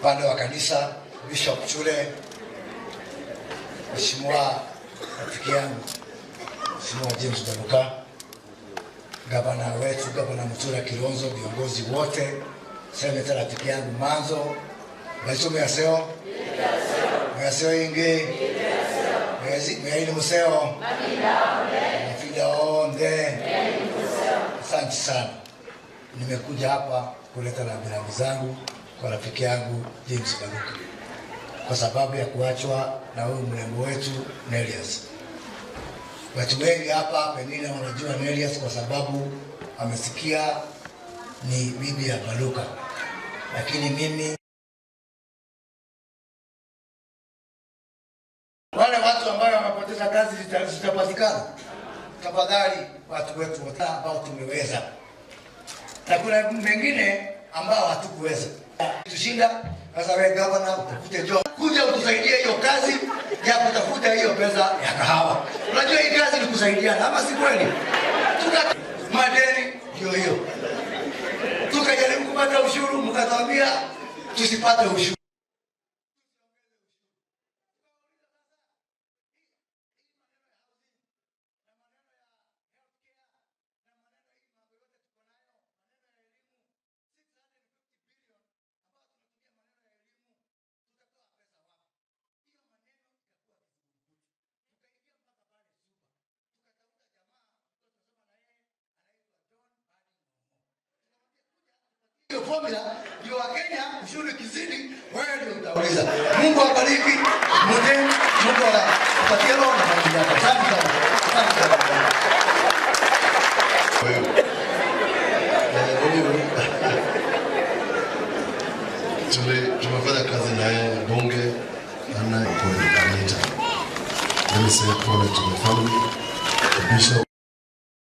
Upande wa kanisa Bishop Chule, Mheshimiwa rafiki yangu Mheshimiwa James Baluka, gavana wetu Gavana Mutula Kilonzo, viongozi wote, seneta rafiki yangu Manzo, Mheshimiwa Yaseo, Yaseo ingi, Mwaili Museo, Mfida onde. Asante sana. Nimekuja hapa kuleta rambirambi zangu kwa rafiki yangu James Baluka kwa sababu ya kuachwa na huyu mrembo wetu Nelias. Watu wengi hapa pengine wanajua Nelias kwa sababu amesikia ni bibi ya Baluka, lakini mimi wale watu ambao wamepoteza kazi zitapatikana. Tafadhali watu wetu wote ambao tumeweza, na kuna mengine ambao hatukuweza tushinda. Sasa wewe gavana utafute job, kuja utusaidie hiyo kazi ya kutafuta hiyo pesa ya kahawa. Unajua hii kazi ni kusaidiana, ama si kweli? Tuka madeni hiyo hiyo, tukajaribu kupata ushuru, mkatuambia tusipate ushuru. Formula ndio wa Kenya, ushuru kizidi wewe ndio utauliza. Mungu awabariki. Mungu awapatie roho na familia yako. Asante sana. Asante sana. Tumefanya kazi na yeye bunge na kwa kanisa. Let me say pole to the family, the bishop.